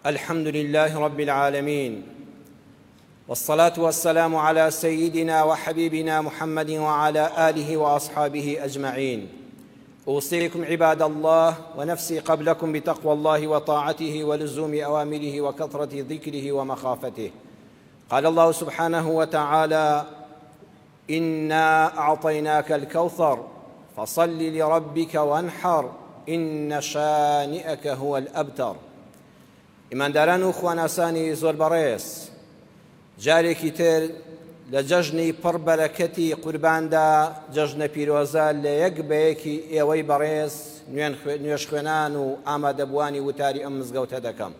الحمد لله رب العالمين والصلاة والسلام على سيدنا وحبيبنا محمد وعلى آله وأصحابه أجمعين أوصيكم عباد الله ونفسي قبلكم بتقوى الله وطاعته ولزوم أوامره وكثرة ذكره ومخافته قال الله سبحانه وتعالى إنا أعطيناك الكوثر فصل لربك وانحر إن شانئك هو الأبتر ئیمانداران و خواناسانی زۆر بەڕێز جارێکی تر لە جەژنی پڕ بەرەکەتی قورباندا جەژنە پیرۆزە لە یەک بە یەکی ئێوەی بەڕێز نوێژخوێنان و ئامادەبووانی وتاری ئەم مزگەوتە دەکەم.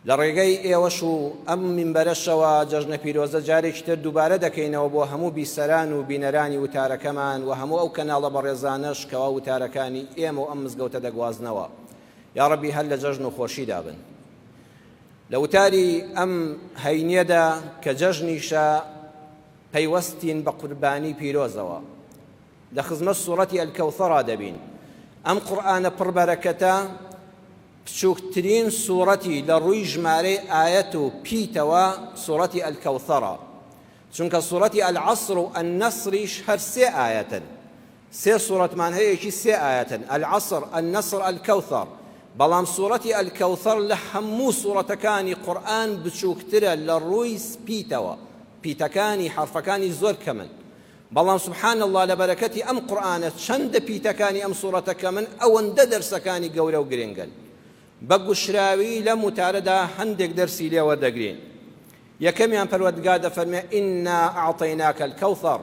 لە ڕێگەی ئێوەش و ئەم مینبەرەشەوە جەژنە پیرۆزە جارێکی تر دووبارە دەکەینەوە بۆ هەموو بیسەران و بینەرانی وتارەکەمان و هەموو ئەو کەناڵە بەڕێزانەش کەوا وتارەکانی ئێمە و ئەم مزگەوتە دەگوازنەوە. یاڕەبی هەر لە جەژن و خۆشیدا بن. لە وتاری ئەم هەینیەدا کە جەژنیشە پەیوەستین بە قوربانی پیرۆزەوە. لە خزمەت سوڕەتی الکوثەرا دەبین. ئەم قورئانە پڕ بەرەکەتە بچووکترین سوڕەتی لە ڕووی ژمارەی ئایەت و پیتەوە سوڕەتی الکوثەرە. چونکە سوڕەتی العصر و النصریش هەر سێ ئایەتن. سێ سوڕەتمان هەیە یەکی سێ ئایەتن، العصر، النصر، الکوثر، بەڵام سوڕەتی الکوثر لە هەموو سوڕەتەکانی قورئان بچووکترە لە ڕووی پیتەوە، پیتەکانی، حەرفەکانی زۆر کەمن، بەڵام سبحان اللە لە بەرەکەتی ئەم قورئانە چەندە پیتەکانی ئەم سوڕەتە کەمن ئەوەندە دەرسەکانی گەورە و گرنگن. بە گوشراوی لەم وتارەدا هەندێک دەرسی لێ وەردەگرین. یەکەمیان پەروەردگار دەفەرمێ انا اعطیناک الکوثر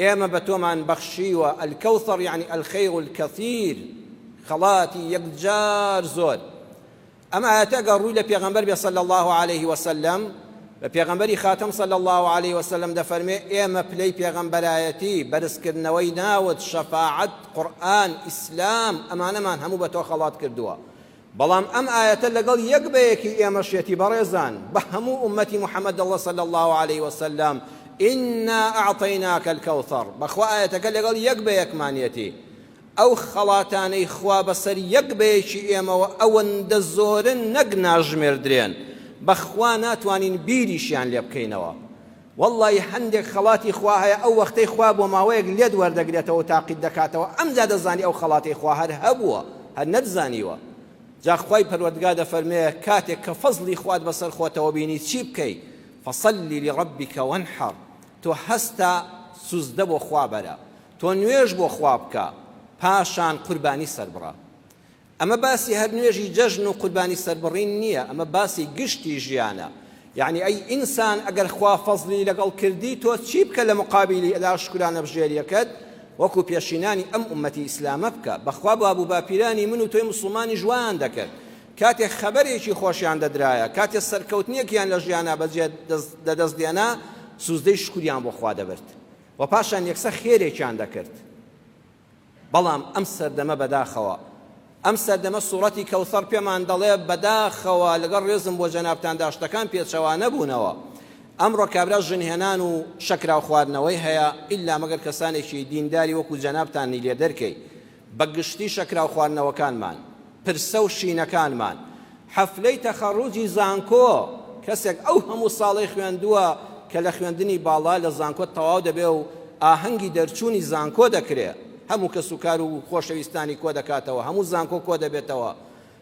ئێمە بە تۆمان بەخشیوە، الکوثر یەعنی الخیر الکثیر، خەڵاتی یەکجار زۆر. ئەم ئایەتە گەر ڕووی لە پێغەمبەر بێ صلی اللە علیه وسلم، بە پێغەمبەری خاتەم صلی اللە علیه وسلم دەفەرمێ ئێمە پلەی پێغەمبەرایەتی، بەرزکردنەوەی ناوت، شەفاعەت، قورئان، ئیسلام، ئەمانەمان هەموو بە تۆ خەڵات کردووە. بەڵام ئەم ئایەتە لەگەڵ یەک بە یەکی ئێمەشیەتی بەڕێزان بە هەموو ئوممەتی محمد اللە صلی اللە علیه وسلم انا اعطیناک الکوثر بەخوا ئایەتەکە لەگەڵ یەک بە یەکمانیەتی ئەو خەڵاتانەی خوا بەسەر یەک بە یەکی ئێمەوە ئەوەندە زۆرن نەک ناژمێردرێن بەخوا ناتوانین بیریشیان لێ بکەینەوە وەڵڵاهی هەندێک خەڵاتی خوا هەیە ئەو وەختەی خوا بۆ ماوەیەک لێت وەردەگرێتەوە و تاقیت دەکاتەوە ئەمجا دەزانی ئەو خەڵاتەی خوا هەر هەبووە هەر نەتزانیوە جا خوای پەروەردگار دەفەرمێ کاتێک کە فەزڵی خوات بەسەر خۆتەوە بینی چی بکەی فصل لربک وانحر تۆ هەستە سوزدە بۆ خوا بەرە تۆ نوێژ بۆ خوا بکە پاشان قوربانی سەربڕە ئەمە باسی هەر نوێژی جەژن و قوربانی سەربڕین نییە، ئەمە باسی گشتی ژیانە. یەعنی ئەی ئینسان ئەگەر خوا فەزڵی لەگەڵ کردی تۆ چی بکە لە مقابیلی ئەدا شوکرانە بژێریەکەت وەکو پێشینانی ئەم ئوممەتی ئیسلامە بکە. بەخوا باب و باپیرانی من و تۆی موسڵمانیش وایان دەکرد. کاتێک خەبەرێکی خۆشیان دەدرایە، کاتێ سەرکەوتنێکیان لە ژیانا بەجێ دەدەست دێنا، سوزدەی شوکریان بۆ خوا دەبرد و پاشان یەکسەر خێرێکیان دەکرد. بەڵام ئەم سەردەمە بەداخەوە. ئەم سەردەمە سوڕەتی کەوسەڕ پێمان دەڵێ بەداخەوە لەگەڵ ڕێزم بۆ جەنابتاندا شتەکان پێچەوانە بوونەوە. ئەمڕۆ کابرا ژنهێنان و شەکراو خواردنەوەی هەیە ئیلا مەگەر کەسانێکی دینداری وەکو جەنابتانی لێ دەرکەی. بە گشتی شەکراو خواردنەوەکانمان. پرسە و شینەکانمان. حەفلەی تەخەڕوجی زانکۆ، کەسێک ئەو هەموو ساڵەی خوێندووە کە لە خوێندنی باڵا لە زانکۆ تەواو دەبێ و ئاهەنگی دەرچوونی زانکۆ دەکرێ، هەموو کەسوکار و خۆشەویستانی کۆدەکاتەوە، هەموو زانکۆ کۆدەبێتەوە،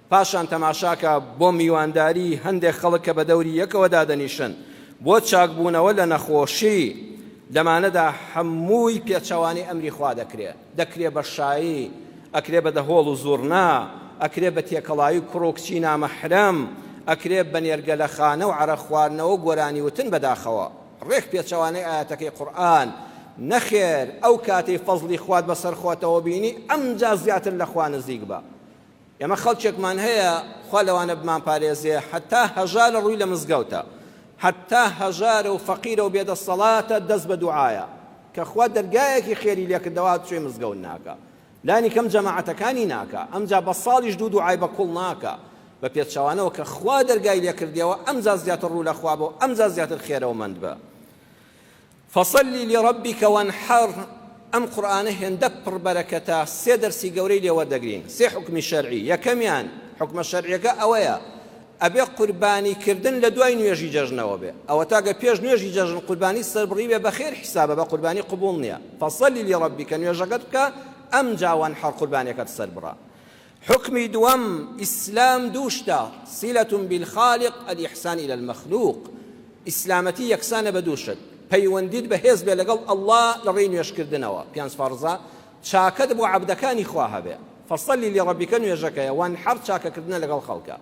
پاشان تەماشاکە بۆ میوانداری هەندێک خەڵک کە بەدەوری یەکەوە دادەنیشن بۆ چاکبوونەوە لە نەخۆشی، لەمانەدا هەمووی پێچەوانەی ئەمری خوا دەکرێ. دەکرێ بە شایی، ئەکرێ بە دەهۆڵ و زوڕنا، ئەکرێ بە تێکەڵاوی کوڕ و کچی نامەحرەم، ئەکرێ بە نێرگەلەخانە و عەرەق خواردنەوە و گۆرانی وتن بەداخەوە ڕێک پێچەوانەی ئایەتەکەی قورئان، نەخێر ئەو کاتەی فەزڵی خوات بەسەر خۆتەوە بینی ئەمجا زیاتر لە خوا نزیک بە. ئێمە خەڵکێکمان هەیە خوا لەوانە بمانپارێزێ هەتا هەژارە ڕووی لە مزگەوتە هەتا هەژارە و فەقیرە و بێدەسەڵاتە دەست بە دوعایە کە خوا دەرگایەکی خێری لێکردەوە چوێ مزگەوت ناکا لانی کەم جەماعەتەکانی ناکا ئەمجا بە ساڵیش دوو دوعای بە کوڵ ناکا بە پێچەوانەوە کە خوا دەرگای لێکردیەوە ئەمجا زیاتر ڕوو لە خوا بۆ ئەمجا زیاتر خێرەومەند بە فصل لربک وانحر، ئەم قورئانە هێندە پڕ بەرەکەتە سێ دەرسی گەورەی لێ وەردەگرین، سێ حوکمی شەرعی، یەکەمیان، حوکمە شەرعیەکە ئەوەیە، ئەبێ قوربانی کردن لە دوای نوێژی جەژنەوە بێ، ئەوەتا گەر پێش نوێژی جەژن قوربانی سەربڕی بێ بەخێر حیسابە بە قوربانی قبوڵ نیە، فصل لربک نوێژەکەت بکە ئەمجا وانحر قوربانیەکەت سەربڕە. حوکمی دووەم، ئیسلام دوو شتە، صلە بالخالق الاحسان الی المخلوق، ئیسلامەتی یەکسانە بە دوو شت، پەیوەندیت بەهێز بێ لەگەڵ اللە لە ڕێی نوێژکردنەوە، پێنج فەرزە، چاکەت بۆ عەبدەکانی خوا هەبێ، فصل لربک نوێژەکەیە، وانحر چاکەکردنە لەگەڵ خەڵکا.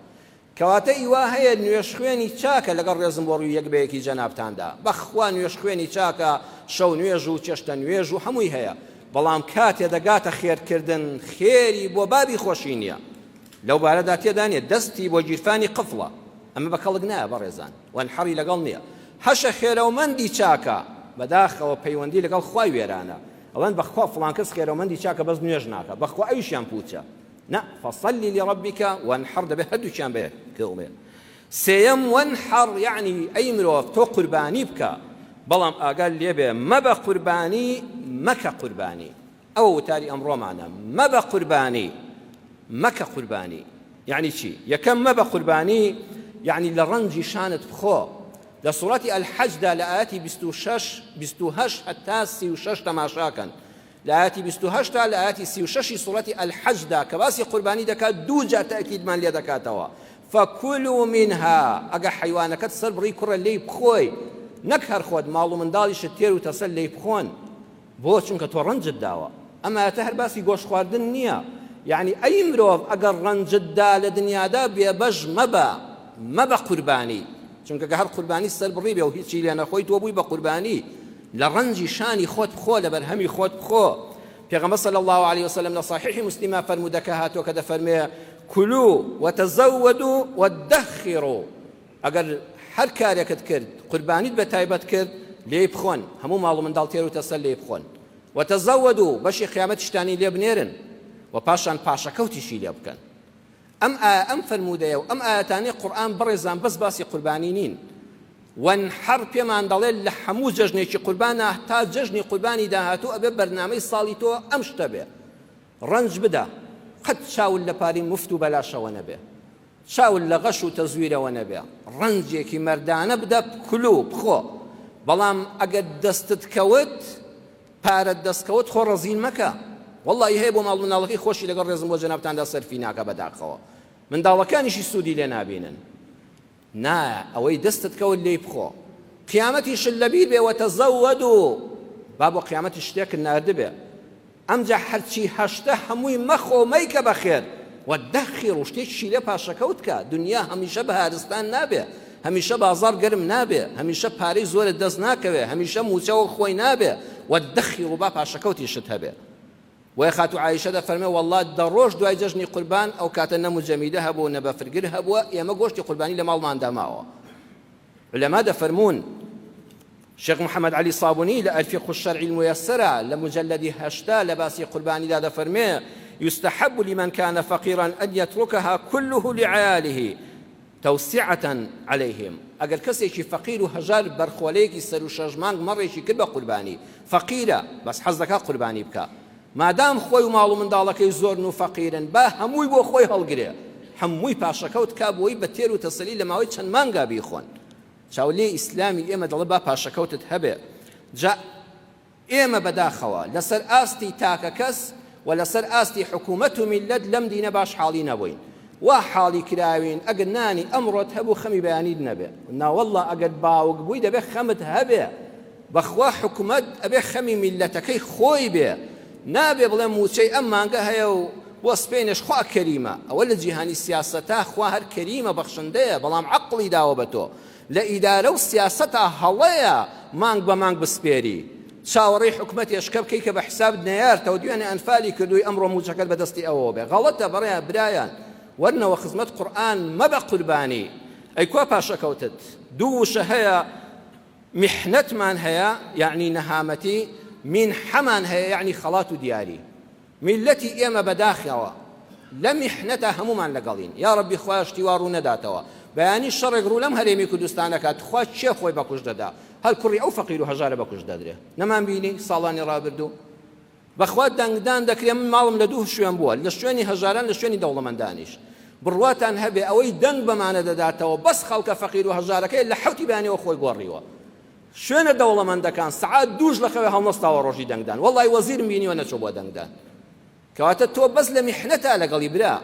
کەواتە ئیوا هەیە نوێژخوێنی چاکە لەگەڵ ڕێزم بۆ ڕووی یەک بە یەکی جەنابتاندا بەخوا نوێژخوێنی چاکە شەو نوێژ و چێشتە نوێژ و هەمووی هەیە بەڵام کاتێ دەگاتە خێرکردن خێری بۆ بابی خۆشی نییە لەو بارەدا تێدا نییە دەستی بۆ گیرفانی قفڵە ئەمە بە کەڵک نایە بەڕێزان وەنحەڕی لەگەڵ نییە هەشە خێرەومەندی چاکە بەداخەوە پەیوەندی لەگەڵ خوای وێرانە ئەڵێن بەخوا فڵان کەس خێرەومەندی چاکە بەس نوێژ ناکە بەخوا ئەویشیان پوچە نا فصل لربک وانحر دەبێت هەردووکیان بەیەکەوە بێت. سێیەم وانحر یەعنی ئەی مرۆڤ تۆ قوربانی بکە بەڵام ئاگات لێبێ مەبە قوربانی مەکە قوربانی ئەوە وتاری ئەمڕۆمانە مەبە قوربانی مەکە قوربانی یعنی چی یەکەم مەبە قوربانی یعنی لە ڕەنجی شانت بخۆ لە سوڕەتی الحەجدا لە ئاەتی 26 28 هەتا 36 تەماشاکەن لە ئایەتی 28 تا لە ئایەتی 36 ی سوڕەتی الحج دا کە باسی قوربانی دەکات دوو جار تەئکیدمان لێ دەکاتەوە فکلوا منها ئەگەر حەیوانەکەت سەر بڕی کوڕە لێی بخۆی نەک هەر خۆت ماڵ و منداڵیشت تێر و تەسەل لێی بخۆن بۆ چونکە تۆ ڕەنجت داوە ئەم ئایەتە هەر باسی گۆشت خواردن نییە یعنی ئەی مرۆڤ ئەگەر ڕەنجت دا لە دنیادا بێبەش مەبە مەبە قوربانی چونکە گە هەر قوربانی سەر بڕی بێ و هیچی لێ نەخۆی تۆ بووی بە قوربانی لە ڕەنجی شانی خۆت بخۆ لە بەرهەمی خۆت بخۆ پێغەمبەر صلی اللە علیه وسلم لە صحیح مسلمە فەرموودەکە هاتووە کە دەفەرمێ كلوا وتزودوا وادخروا ئەگەر هەر کارێکت کرد قوربانیت بە تایبەت کرد لێی بخۆن هەموو ماڵ و منداڵ تێر و تەسەل لێی بخۆن وتزودوا بەشی قیامەتیشتانی لێ بنێرن و پاشان پاشەکەوتیشی لێ بکەن ئەم ئا ئەم فەرموودەیە و ئەم ئایەتانەی قورئان بەڕێزان بەس باسی قوربانی نین. وەنحەر پێمان دەڵێت لە هەموو جەژنێکی قوربانا تا جەژنی قوربانی داهاتوو ئەبێ بەرنامەی ساڵی تۆ ئەم شتە بێ. ڕەنج بدە، قەت چاوت لە پارەی مفت و بەلاشەوە نەبێ. چاوت لە غەش و تەزویرەوە نەبێ. ڕەنجێکی مەردانە بدە بکولو بخۆ. بەڵام ئەگەر دەستت کەوت پارەت دەست کەوت خۆ ڕەزیل مەکە وەڵڵاهی هەیە بۆ ماڵ مناڵەکەی خۆشی لەگەڵ ڕێزم بۆ جەنابتاندا سەرفی ناکا بەداخەوە منداڵەکانیشی سوودی لێ نابینن نا ئەوەی دەستت کەوت لێی بخۆ قیامەتیشت لەبیر بێ وەتەزەوەدو با بۆ قیامەتی شتێکت ناردبێ ئەمجا هەرچی هەشتە هەمووی مەخۆ مەیکە بەخێر وەدەخیر و شتێکیشی لێ پاشەکەوت کە دنیا هەمیشە بەهارستان نابێ هەمیشە بازاڕ گەرم نابێ هەمیشە پارەی زۆرت دەست ناکەوێ هەمیشە مووچە وەک خۆی نابێ وەدەخیر و با پاشەکەوتیشت هەبێ بۆیە خاتوو عائیشە دەفەرمێ وەڵڵا دە ڕۆژ دوای جەژنی قوربان ئەو کاتە نە مجەمیدە هەبوو نە بەفرگر هەبووە ئێمە گۆشتی قوربانی لە ماڵماندا ماوە علەما دەفەرموون شێخ محەممەد عەلی سابونی لە الفقه الشرعی الميسرە لە مجلدی هەشتا لە باسی قوربانیدا دەفەرمێ يستحب لمن كان فقيرا أن يتركها كله لعياله توسعة عليهم ئەگەر کەسێکی فەقیر و هەژار بەرخۆلەیەکی سەر و شەش مانگ مەڕێکی کرد بە قوربانی فەقیرە بەس حەز دەکا قوربانی بکا مادام خۆی و ماڵ و منداڵەکەی زۆرن و فەقیرن با هەمووی بۆ خۆی هەڵگرێ هەمووی پاشەکەوت کا بۆی بە تێر و تەسەلی لە ماوەی چەند مانگا بیخۆن چاو لێ ئیسلامی ئێمە دەڵێ با پاشەکەوتت هەبێ جا ئێمە بەداخەوە لەسەر ئاستی تاکەکەس و لەسەر ئاستی حکوومەت و میللەت لەم دینە باش حاڵی نەبووین وا حاڵی کراوین ئەگەر نانی ئەمڕۆت هەبوو خەمی بەیانیت نەبێ ناوەڵڵا ئەگەر باوک بووی دەبێ خەمت هەبێ بەخوا حکومەت ئەبێ خەمی میللەتەکەی خۆی بێ نابێ بڵێ موچەی ئەم مانگە هەیە و بۆ سپێنێش خوا کەریمە ئەوە لە جیهانی سیاسەتا خوا هەر کەریمە بەخشندەیە بەڵام عەقڵی داوە بە تۆ لە ئیدارە و سیاسەتا هەڵەیە مانگ بە مانگ بسپێری چاوەڕێی حکومەتێش کە بکەی کە بە حساب نەیارتەوە دوێنێ ئەنفالی کردووی ئەمڕۆ موچەکەت بە دەستی ئەوەوە بێ غەڵەتە بەڕێ برایان وەرنەوە خزمەت قورئان مەبە قوربانی ئەی کوا پاشەکەوتت دوو وشە هەیە میحنەتمان هەیە یەعنی نەهامەتی، مینحەمان هەیە یەعنی خەڵات و دیاری. میللەتی ئێمە بەداخەوە لە میحنەتا هەموومان لەگەڵین. یاڕەبی خوایە شتی وا ڕوو نەداتەوە. بەیانی شەڕێک ڕوو لەم هەرێمی کوردستانە کات تخوا کێ خۆی بەکوشت دەدا؟ هەر کوڕی ئەو فەقیر و هەژارە بەکوشت دەدرێ. نەمان بینی ساڵانی ڕابردوو؟ بەخوا دەنگدان دەکرێ من ماڵم لە دوو شوێن بووە لە شوێنی هەژاران لە شوێنی دەوڵەمەندانیش. بڕواتان هەبێ ئەوەی دەنگ بەمانە دەداتەوە بەس خەڵکە فەقیر و هەژارەکەی لە حەوتی بەیانیەوە خۆی گۆڕیوە. شوێنە دەوڵەمەندەکان سەعات دووش لە خەوێ هەڵنەستاوە ڕۆژی دەنگدان. وەڵای وەزیرم بینیوە نەچووە بۆ دەنگدان. کەواتە تۆ بەس لە میحنەتا لەگەڵی برا.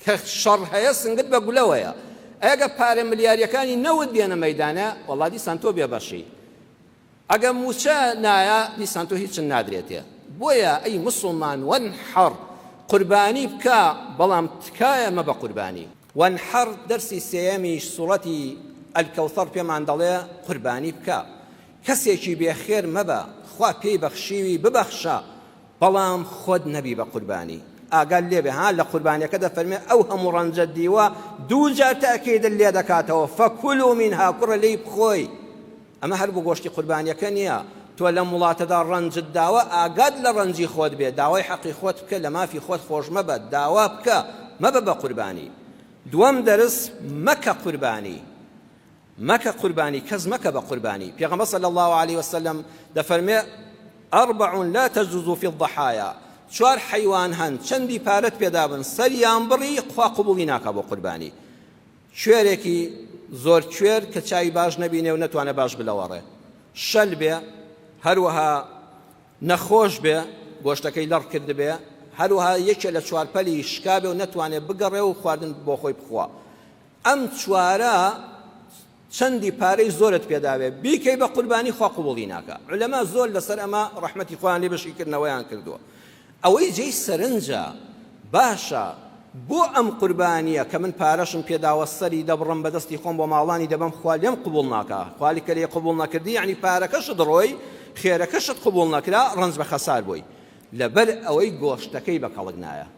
کە شەڕ هەیە سنگت بە گولەوەیە. ئەگە پارە ملیاریەکانی نەوت بێنە مەیدانە وەڵا دیسان تۆ بێبەشی. ئەگە موچە نایە دیسان تۆ هیچت نادرێتێ. بۆیە ئەی موسڵمان وانحر قوربانی بکە بەڵام تکایە مەبە قوربانی. وانحر دەرسی سێیەمیش سوڕەتی الکوثر پێمان دەڵێ قوربانی بکە. کەسێکی بێ خێر مەبە خوا پێی بەخشیوی ببەخشە بەڵام خۆت نەبی بە قوربانی. ئاگات لێبێ ها لە قوربانیەکە دەفەرمێ ئەو هەموو ڕەنجەت دیوە دووجار تەئکیدت لێ دەکاتەوە فکلوا منها کوڕە لێی بخۆی ئەمە هەر بۆ گۆشتی قوربانیەکە نیە تۆ لەم وڵاتەدا ڕەنجت داوە ئاگات لە ڕەنجی خۆت بێ داوای حەقی خۆت بکە لە مافی خۆت خۆش مەبە داوا بکە مەبە بە قوربانی دووەم دەرس مەکە قوربانی مەکە قوربانی کەس مەکە بە قوربانی پێغەمبەر صلی اللە علیه وسلم دەفەرمێ اربع لا تجوز فی الضحایا چوار حەیوان هەن چەندی پارەت پێدابن سەریان بڕی خوا قبوڵی ناکا بۆ قوربانی کوێرێکی زۆر کوێر کە چاوی باش نەبینێ و نەتوانێ باش بلەوەڕێ شەل بێ هەروەها نەخۆش بێ گۆشتەکەی لەڕ کردبێ هەروەها یەکێ لە چوارپەلی شکابێ و نەتوانێ بگەڕێ و خواردن بۆ خۆی بخوا ئەم چوارە چەندی پارەی زۆرت پێداوێ بیکەی بە قوربانی خوا قبوڵی ناکا عولەما زۆر لەسەر ئەمە ڕەحمەتی خۆیان لێ بەشی کردنەوەیان کردووە ئەوەی جێی سەرنجە باشە بۆ ئەم قوربانیە کە من پارەشم پێداوە سەری دەبڕم بەدەستی خۆم بۆ ماڵانی دەبەم خوا لێم قبوڵ ناکا خوالی کە لێ قبوڵ نەکردی یعنی پارەکەشت ڕۆی خێرەکەشت قبوڵ نەکرا ڕەنج بە خەسار بووی لەبەر ئەوەی گۆشتەکەی بە کەڵک نایە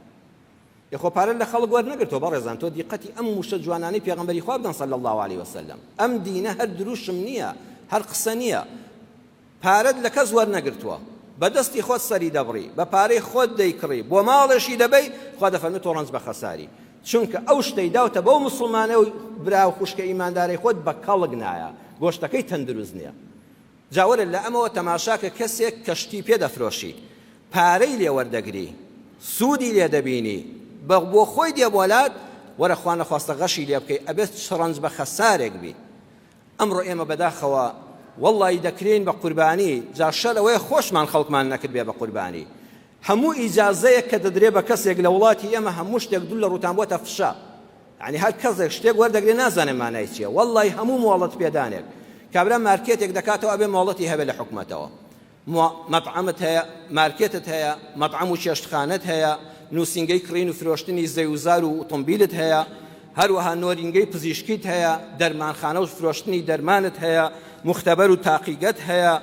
ئێ خۆ پارەت لە خەڵک وەرنەگرتووە بەڕێزان تۆ دیقەتی ئەم وشە جوانانەی پێغەمبەری خوا بدەن صلی اللە علیه وسلم ئەم دینە هەر دروشم نییە هەر قسە نییە پارەت لە کەس وەرنەگرتووە بە دەستی خۆت سەری دەبڕی بە پارەی خۆت دەیکڕی بۆ ماڵێشی دەبەی خوا دەفەرمێت تۆ ڕەنج بە خەساری چونکە ئەو شتەی داوتە بەو مسلمانە و برا و خوشکە ئیماندارەی خۆت بە کەڵک نایە گۆشتەکەی تەندروست نییە جا وەرە لە ئەمەوە تەماشاکە کەسێک کە شتی پێ دەفرۆشی پارەی لێ وەردەگری سوودی لێ دەبینی بە بۆ خۆی دێ بۆ لات وەرە خوا نەخواستە غەشی لێ بکەی ئەبێت چ ڕەنج بە خەسارێک بی ئەمڕۆ ئێمە بەداخەوە وەڵڵی دەکرێین بە قوربانی جا شەر ئەوەیە خۆشمان خەڵکمان نەکرد بێ بە قوربانی هەموو ئیجازەیەک کە دەدرێ بە کەسێک لە وڵاتی ئێمە هەموو شتێک دوو لە ڕووتان بۆتە فشە یانی هەر کەسێک شتێک وەردەگرێ نازانێ مانای چیە وەڵڵای هەموو مۆڵەت پێدانێک کابرا مارکێتێک دەکاتەوە ئەبێ مۆڵەتی هەبێ لە حکومەتەوە مەطعەمت هەیە مارکێتت هەیە مەطعەم و چێشتخانەت هەیە نووسینگەی کڕین و فرۆشتنی زەوزار و ئۆتۆمبیلت هەیە هەروەها نۆرینگەی پزیشکیت هەیە دەرمانخانە و فرۆشتنی دەرمانت هەیە مختبەر و تاقیگەت هەیە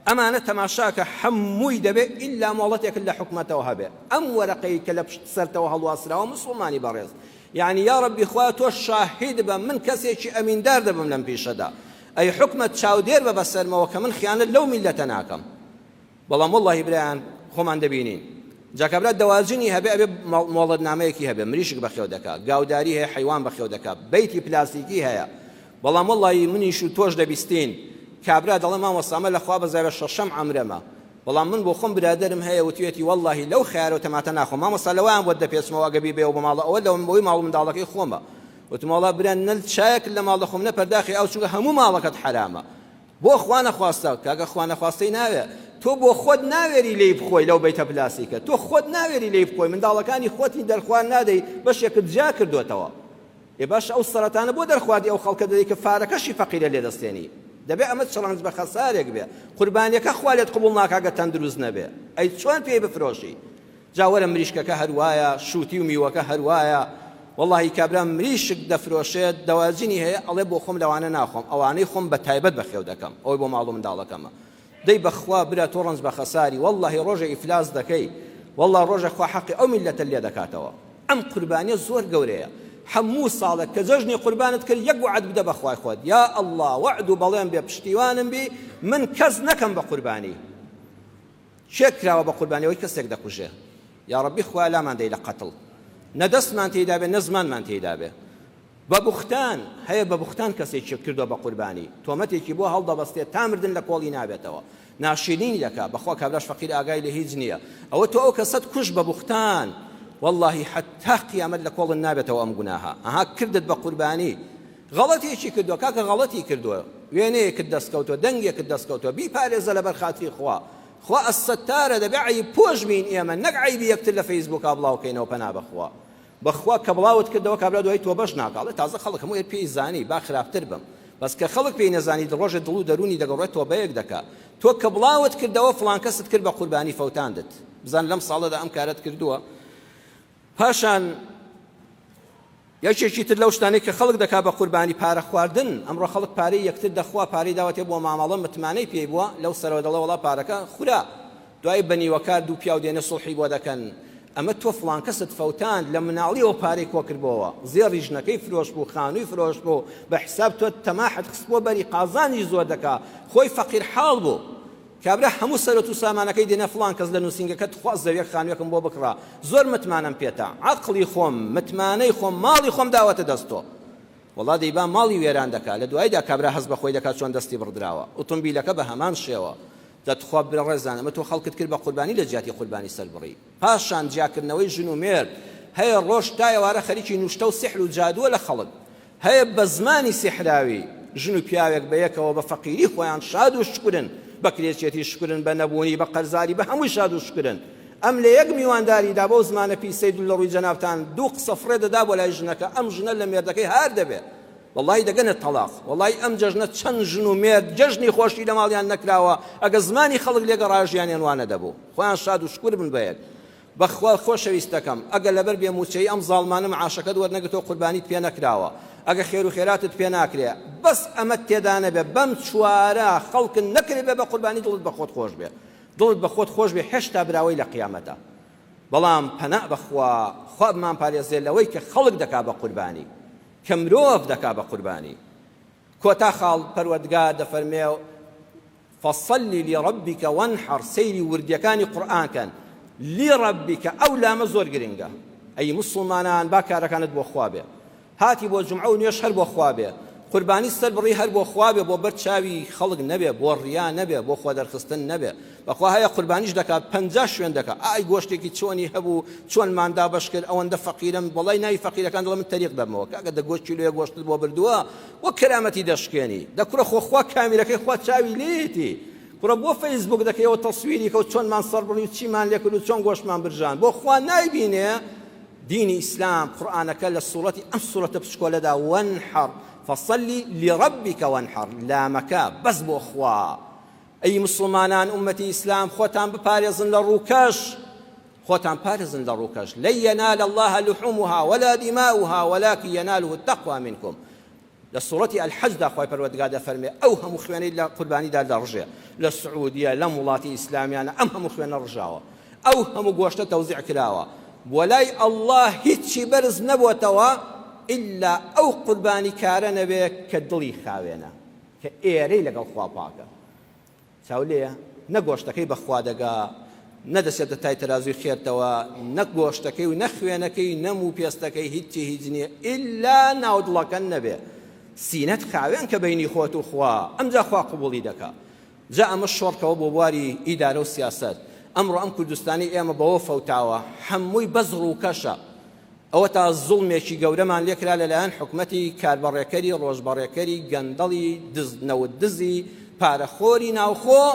ئەمانە تەماشاکە هەمووی دەبێ ئیلا مۆڵەتێکت لە حکومەتەوە هەبێ ئەم وەرەقەی کە لە پشت سەرتەوە هەڵواسراوە موسڵمانی بەڕێز یەعنی یاڕەبی خوایە تۆ شاهید بە من کەسێکی ئەمیندار دەبم لەم پیشەدا ئەی حکومەت چاودێر بە بەسەرمەوە کە من خیانەت لەو میللەتە ناکەم بەڵام وەڵڵاهی برایان خۆمان دەبینین جا کابرا دەواجنی هەبێ ئەبێ مۆڵەتنامەیەکی هەبێ مریشک بەخێو دەکا گاوداری هەیە حەیوان بەخێو دەکا بەیتی پلاستیکی هەیە بەڵام وەڵڵاهی منیش و تۆش دەبیستین کابرا دەڵێ مامۆستا ئەمە لە خوا بەزایە شەشەم عەمرەمە بەڵام من بۆ خۆم برادەرم هەیە وتویەتی وەڵڵاهی لەو خەیارە و تەماتە ناخۆم مامۆستا لەوەیان بۆت دەپێچمەوە ئەگە بیبەیەوە بۆ ماڵە ئەوە لەوەم بۆی ماڵ و منداڵەکەی خۆمە وتم وەڵا برا نە چایەک لە ماڵ دەخۆم نە پەرداخی ئاو چونکە هەموو ماڵەکەت حەرامە بۆ خوا نەخواستە کاکە خوا نەخواستەی ناوێ تۆ بۆ خۆت ناوێری لێی بخۆی لەو بەیتە پلاسیکە تۆ خۆت ناوێری لێی بخۆی منداڵەکانی خۆتی دەرخوار نادەی بەشێکت جیا کردوێتەوە ئێ باشە ئەو سەرەتانە بۆ دەرخواردی ئەو خەڵکە دەدەی کە فارەکەشی فەقیرە لێ دەستێنی دەبێ ئەمە چ ڕەنج بە خەسارێک بێ قوربانیەکە خوا لێت قبوڵ ناکا گەر تەندروست نەبێ ئەی چۆن پێی بفرۆشی جا وەرە مریشکەکە هەروایە شوتی و میوەکە هەروایە وەڵاهی کابرا مریشک دەفرۆشێت دەواجنی هەیە ئەڵێ بۆ خۆم لەوانە ناخۆم ئەوانەی خۆم بە تایبەت بەخێو دەکەم ئەوەی بۆ ماڵ و منداڵەکەمە دەی بەخوا برا تۆ ڕەنج بە خەساری وەڵاهی ڕۆژێ ئیفلاس دەکەی وەڵا ڕۆژێ خوا حەقی ئەو میللەتە لێ دەکاتەوە ئەم قوربانیە زۆر گەورەیە هەموو ساڵێک کە جەژنی قوربانت کرد یەک وەعد بدە بە خوای خۆت یا اللە وەعد و بەڵێن بێ پشتیوانم بی من کەس نەکەم بە قوربانی کێ کراوە بە قوربانی ئەوەی کەسێک دەکوژێ یا ڕەبی خوایە لامان دەی لە قەتڵ نە دەستمان تێیدا بێ نە زمانمان تێیدا بێ بە بوختان هەیە بە بوختان کەسێکی کردوە بە قوربانی تۆمەتێکی بۆ هەڵدەبەستێ تا مردن لە کۆڵی نابێتەوە ناشیرینی دەکا بەخوا کابراش فەقیر ئاگای لە هیچ نییە ئەوە تۆ ئەو کەسەت کوشت بە بوختان. وەڵڵاهی حەتا قیامەت لە کۆڵت نابێتەوە ئەم گوناهە ئەها کردت بە قوربانی غەڵەتێکی کردووە کاکە غەڵەتی کردووە وێنەیەکت دەست کەوتووە دەنگێکت دەست کەوتووە بیپارێزە لەبەر خاتری خوا خوا الستارە دەبێ عەیب پۆش بین ئێمە نەک عەیبی یەکتر لە فەیسبووکا بڵاو کەینەوە پەنا بەخوا بەخوا کە بڵاوت کردەوە کابرا دوای تۆبەش ناکا ئەڵێ تازە خەڵک هەموو پێی زانی با خراپتر بم بەس کە خەڵک پێی نەزانی ڕۆژێ دڵ و دەروونی دەگەڕێت تۆبەیەک دەکا تۆ کە بڵاوت کردەوە فڵان کەست کرد بە قوربانی فەوتاندت بزان لەم ساڵەدا ئەم کارەت کردووە پاشان یەکێکی تر لەو شتانەی کە خەڵک دەکا بە قوربانی پارە خواردن، ئەمڕۆ خەڵک پارەی یەکتر دەخوا، پارەی داوەتێ بۆ مامەڵە متمانەی پێی بووە، لەو سەرەوە دەڵێ وەڵا پارەکە خورا، دوایی بە نیوەکار دوو پیاو دێنێ سوڵحی بۆ دەکەن، ئەمە تۆ فڵان کەست فەوتاند، لە مناڵیەوە پارەی کۆکردبۆوە، زێڕی ژنەکەی فرۆشتبوو، خانووی فرۆشتبوو، بە حیساب تۆ تەماحت خستبووە بەری، قازانجی زۆر دەکا، خۆی فەقیر حاڵ بوو. کابرا هەموو سەروەت و سامانەکەی دێنێ فڵان کەس لە نووسینگەکەت تخوا زەویەک خانوویەکم بۆ بکڕە زۆر متمانەم پێتە عەقڵی خۆم متمانەی خۆم ماڵی خۆم داوەتە دەست تۆ وەڵا دەیبا ماڵی وێران دەکا لە دواییدا کابرا هەست بە خۆی دەکات چۆن دەستی بڕدراوە ئوتومبیلەکە بە هەمان شێوە دە تخوا بەڕێزان ئەمە تۆ خەڵکت کرد بە قوربانی لە جیاتی قوربانی سەربڕی پاشان جیاکردنەوەی ژن و مێرد هەیە ڕۆژ تا ئێوارە خەریکی نوشتە و سیحر و جادووە لە خەڵک هەیە بە زمانی سیحراوی ژن و پیاوێک بە یەکەوە بە فەقیری خۆیان شاد و شوکرن، بە کرێچێتی شوکرن، بە نەبوونی، بە قەرزاری، بە هەمووی شاد و شوکرن. ئەم لە یەک میوانداریدا بەو زمانە پیسەی لە ڕووی جەنابتان دوو قسە فڕێ دەدا بۆ لای ژنەکە، ئەم ژنە لە مێردەکەی هار دەبێ. وەڵاهی دەگەنە تەڵاق. وەڵاهی ئەم جەژنە چەند ژن و مێرد جەژنی خۆشی لە ماڵیان نەکراوە، ئەگەر زمانی خەڵک لێگەڕایە ژیانیان وا نەدەبوو. خۆیان شاد و شوکر بن بە یەک. بەخوا خۆشەویستەکەم ئەگەر لەبەر بێ موچەیی ئەم زاڵمانە معاشەکەت وەرنەگرتوە قوربانیت پێ نەکراوە ئەگەر خێرو خێراتت پێ ناکرێ بەس ئەمەت تێدا نەبێ بەم چوارە خەڵکت نەکردبێ بە قوربانی دڵت بەخۆت خۆش بێ دڵت بەخۆت خۆش بێ هێشتا براوەی لە قیامەتە بەڵام پەنا بەخوا خوا بمان پارێزێ لەوەی کە خەڵک دەکا بە قوربانی کە مرۆڤ دەکا بە قوربانی کۆتا خاڵ پەروەردگار دەفەرمێ فصل لربک وانحر سەیری وردیەکانی قورئان کەن لربک ئەو لامە زۆر گرنگە ئەی موسڵمانان با کارەکانت بۆ خوا بێ هاتی بۆ جومعە و نوێژ هەر بۆ خوا بێ قوربانی سەر بڕی هەر بۆ خوا بێ بۆ بەر چاوی خەڵک نەبێ بۆ ڕیا نەبێ بۆ خۆ دەرخستن نەبێ بەخوا هەیە قوربانیش دەکات 50 شوێن دەکا ئای گۆشتێکی چۆنی هەبوو چۆنمان دابەش کرد ئەوەندە فەقیرم وەڵای ناوی فەقیرەکان دەڵێ من تەریق دەبمەوە کاکە دە گۆشت کیلۆیە گۆشتت بۆ بردووە وەک کەرامەتی دەشکێنی دە کوڕە خۆ خوا کامیرەکەی خوا چاوی لێیەتی کوڕە بۆ فەیسبوک دەکەیەوە تەسویری کە و چۆنمان سەربڕی و چیمان لێکرد و چۆن گۆشتمان برژان بۆ خوا نایبینێ دینی ئیسلام قورئانەکە لە سوڕەتی ئەم سوڕەتە بچکۆلەدا وانحر فصلی لربک وانحر لامەکە بەس بۆ خوا ئەی مسلمانان ئومەتی ئیسلام خۆتان بپارێزن لە ڕووکەش خۆتان پارێزن لە ڕووکەش، لن ینال اللە لحومها ولا دماؤها ولکن یناله التقوی منکم، لە سوڕەتی الحج دا خوای پەروەردگار دەفەرموێ ئەو هەموو خوێنەی لە قوربانیدا دەڕژێ لە سعودیە لەم وڵاتی ئیسلامیانە ئەم هەموو خوێنە ڕژاوە ئەو هەموو گۆشتە تەوزیع کراوە بۆ لای اللە هیچی بەرز نەبۆتەوە ئیلا ئەو قوربانی کارە نەبێ کە دڵی خاوێنە کە ئێرەی لەگەڵ خوا پاکە چاو لێیە نە گۆشتەکەی بە خوا دەگا، نە دەچێتە تای تەرازووی خێرتەوە، نە گۆشتەکەی و نە خوێنەکەی، نە موو پێستەکەی هیچی هیچ نییە ئیلا ناو دڵەکە نەبێ. سینەت خاوێن کە بەینی خۆت و خوا، ئەمجا خوا قبوڵی دەکا. جا ئەمە شۆڕکەوە بۆ بواری ئیدارە و سیاسەت. ئەمڕۆ ئەم کوردستانەی ئێمە بەوە فەوتاوە، هەمووی بەس ڕووکەشە. ئەوەتا زوڵمێکی گەورەمان لێکرا لەلایەن حکومەتی کاربەڕێکەری ڕۆژبەڕێکەری گەندەڵی دز نەوت دزی پارەخۆری ناوخۆ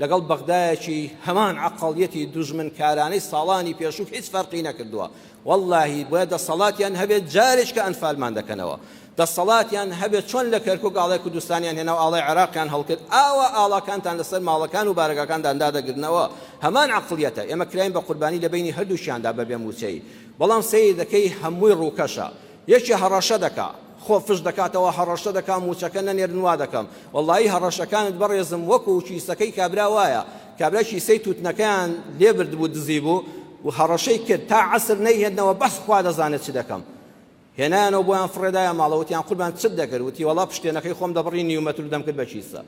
لەگەڵ بەغدایەکی هەمان عەقڵیەتی دوژمنکارانەی ساڵانی پێشوو هیچ فەرقی نەکردووە وەڵاهی بۆیە دەسەڵاتیان هەبێت جارێکە ئەنفالمان دەکەنەوە دەسەڵاتیان هەبێت چۆن لە کەرکوک ئاڵای کوردستانیان هێنا و ئاڵای عێراقیان هەڵکرد ئاوا ئاڵاکانتان لەسەر ماڵەکان و بارەگاکاندان دادەگرنەوە هەمان عەقڵیەتە ئێمە کراین بە قوربانی لە بەینی هەردووکیاندا بە بێ مووچەیی بەڵام سەیر دەکەی هەمووی ڕووکەشە یەکێ هەڕەشە دەکا خۆ فش دەکاتەوە هەڕەشە دەکا مووچەکە نەنێرن وا دەکەم وەڵایی هەڕەشەکانت بەڕێزم وەکو کیسەکەی کابرا وایە کابرا کیسەی تووتنەکەیان لێ بردبوو دزی بوو و هەڕەشەی کرد تا عەسر نەیهێننەوە بەس خوا دەزانێت چ دەکەم هێنایانەوە بۆیان فڕێدایە ماڵەوە وتیان قوربان چت دەکرد وتی وەڵا پشتێنەکەی خۆم دەبڕی نیو مەتر و دەمکرد بە کیسە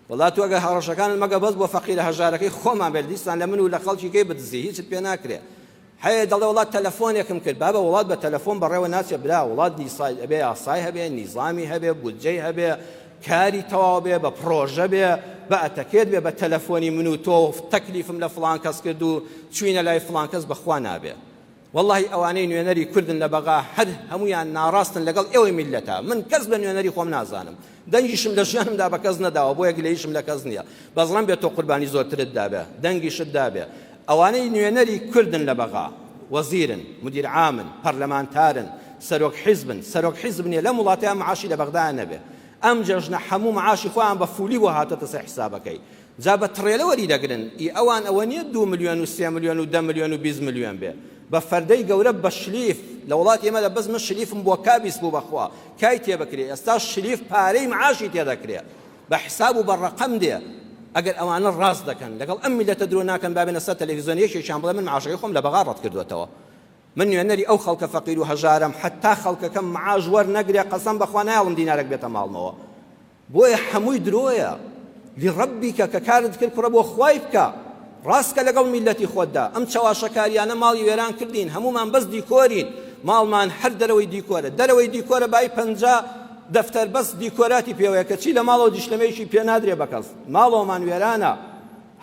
وەڵا تۆ ئەگەر هەڕەشەکانت مەگە بەس بۆ فەقیرە هەژارەکەی خۆمان بێت دیسان لە من و لە خەڵکی کەی بدزی هیچت پێ ناکرێ هەیە دەڵێ وڵات تەلەفۆنێکم کرد بابە وڵات بە تەلەفۆن بەڕێوە ناچێ برا وڵات نیسای ئەبێ یاسای هەبێ نیزامی هەبێ بودجەی هەبێ کاری تەواو بێ بە پڕۆژە بێ بە ئەتەکێت بێ بە تەلەفۆنی من و تۆ تەکلیفم لە فڵان کەس کرد و چوینە لای فڵان کەس بەخوا نابێ. وەڵاهی ئەوانەی نوێنەری کوردن لە بەغا هەر هەموویان ناڕاستن لەگەڵ ئێوەی میللەتە من کەس بە نوێنەری خۆم نازانم دەنگیشم لە ژیانمدا بە کەس نەداوە بۆیە گلەییشم لە کەس نییە بەس ڕەنبێ تۆ قوربانی زۆرترت دابێ دەنگیشت دابێ ئەوانەی نوێنەری کوردن لە بەغا وەزیرن مدیر عامن پەرلەمانتارن سەرۆک حیزبن سەرۆک حیزب نییە لەم وڵاتەیە معاشی لە بەغدا نەبێ ئەم جەژنە هەموو معاشی خۆیان بە فولی بۆ هاتۆتە سەر حیسابەکەی جا بە تڕێلە وەری دەگرن ئی ئەوان ئەوە نیە دوو ملیۆن و سێ ملیۆن و دە ملیۆن و 20 ملیۆن بێ بە فەردەی گەورە بە شلیف لە وڵاتی ئێمە لە بەس من شلیفم بۆ کابیس بوو بەخوا کای تێ بکرێ ئێستا شلیف پارەی معاشی تێ دەکرێ بە حساب و بە ڕەقەم دێ ئەگەر ئەوانە ڕاست دەکەن لەگەڵ ئەم میلەتە درۆ ناکەن بابێنە سەر تەلەڤیزیۆن یەکێکیان بڵێ من معاشەکەی خۆم لە بەغا ڕەت کردوێتەوە من نوێنەری ئەو خەڵکە فەقیر و هەژارەم حتا خەڵکەکەم معاش وەرنەگرێ قەسەم بەخوا نایەڵم دینارێک بێتە ماڵمەوە بۆیە حەمووی درۆیە لربک کە کارت کرد کوڕە بۆ خوای بکە ڕاستکە لەگەڵ میلەتی خۆتدا ئەم چەواشەکاریانە ماڵی وێران کردین هەموومان بەس دیکۆرین ماڵمان هەر دەرەوەی دیکۆرە دەرەوەی دیکۆرە بای پەنجا دەفتەر بەس دیکۆراتی پێوەیە کەچی لە ماڵەوە دیشلەمەیەکی پێ نادرێ بە کەس ماڵەوەمان وێرانە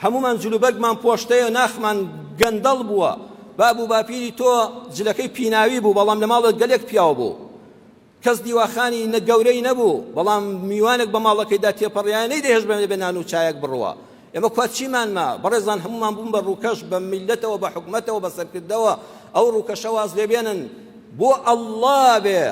هەموومان جلوبەرگمان پۆشتەیە ناخمان گەندەڵ بووە باب و باپیری تۆ جلەکەی پیناوی بوو بەڵام لە ماڵت گەلێک پیاو بوو کەس دیواخانی نە گەورەی نەبوو، بەڵام میوانێک بە ماڵەکەیدا تێپەڕیایە نەیدەهێشت بە بێ نان و چایەک بڕوا. ئێمە کوا چیمان ما؟ بەڕێزان هەموومان بوون بە ڕووکەش، بە میللەتەوە، بە حکومەتەوە، بە سەرکردەوە، ئەو ڕووکەشە واز لێ بێنن، بۆ اللە بێ،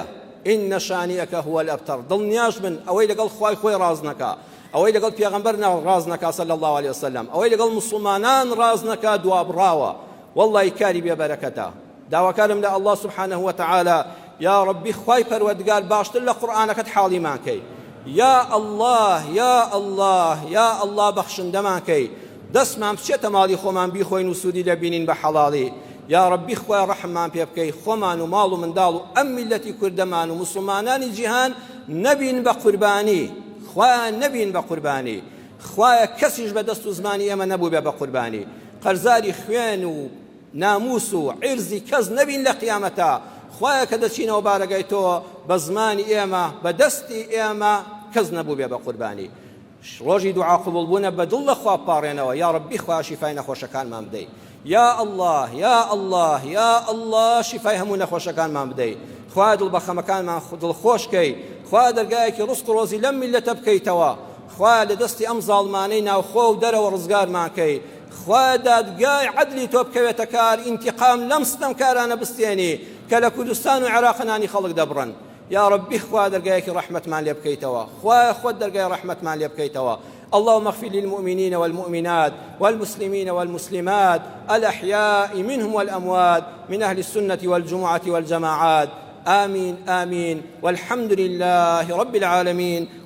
ان شانئک هو الابتر، دڵنیاش بن ئەوەی لەگەڵ خوای خۆی ڕاست نەکا، ئەوەی لەگەڵ پێغەمبەر ڕاست نەکا صلی اللە علیە وسلم، ئەوەی لەگەڵ موسڵمانان ڕاست نەکا دوابڕاوە، وەڵڵاهی کاری بێ بەرەکەتە. داواکارم لە اللە سبحانە وتعالی یا ربی خوای پەروەردگار باشتر لە قورئانەکەت حاڵیمان کەی یا اللە یا اللە یا اللە بەخشندەمان کەی دەستمان بچێتە ماڵی خۆمان بیخۆین و سوودی لێ بینین بە حەڵاڵی یا ربی خوای ڕەحممان پێ بکەی خۆمان و ماڵ و منداڵ و ئەم میلەتی کوردەمان و موسڵمانانی جیهان نەبین بە قوربانی خوایە نەبین بە قوربانی خوایە کەسیش بە دەست و زمانی ئێمە نەبووبێ بە قوربانی قەرزاری خوێن و ناموس و عیرزی کەس نەبین لە قیامەتا، خوایە کە دەچینەوە بارەگای تۆ بە زمانی ئێمە بە دەستی ئێمە کەس نەبووبێ بە قوربانی ڕۆژی دوعا قبوڵ بوونە بە دڵ لە خوا بپاڕێنەوە یا ڕەبی خوایە شیفای نەخۆشەکانمان بدەی یا اللە یا اللە یا اللە شیفای هەموو نەخۆشەکانمان بدەی خوایە دڵ بە خەمەکانمان دڵخۆش کەی خوایە دەرگایەکی ڕزق و ڕۆزی لەم میللەتە بکەیتەوە خوایە لە دەستی ئەم زاڵمانەی ناوخۆ و دەرەوە ڕزگارمان کەی خوایە دادگای عەدلی تۆ بکەوێتە کار ئینتیقام لەم ستەمکارانە بستێنی کە لە کوردستان و عێراق نانی خەڵک دەبڕن یا ربی خوا دەرگایەکی ڕەحمەتمان لێ بکەیتەوە خوایە خۆت دەرگای ڕەحمەتمان لێ بکەیتەوە اللهم اغفر للمؤمنين والمؤمنات والمسلمين والمسلمات الأحياء منهم والأموات من أهل السنة والجمعة والجماعات آمين آمين والحمد لله رب العالمين.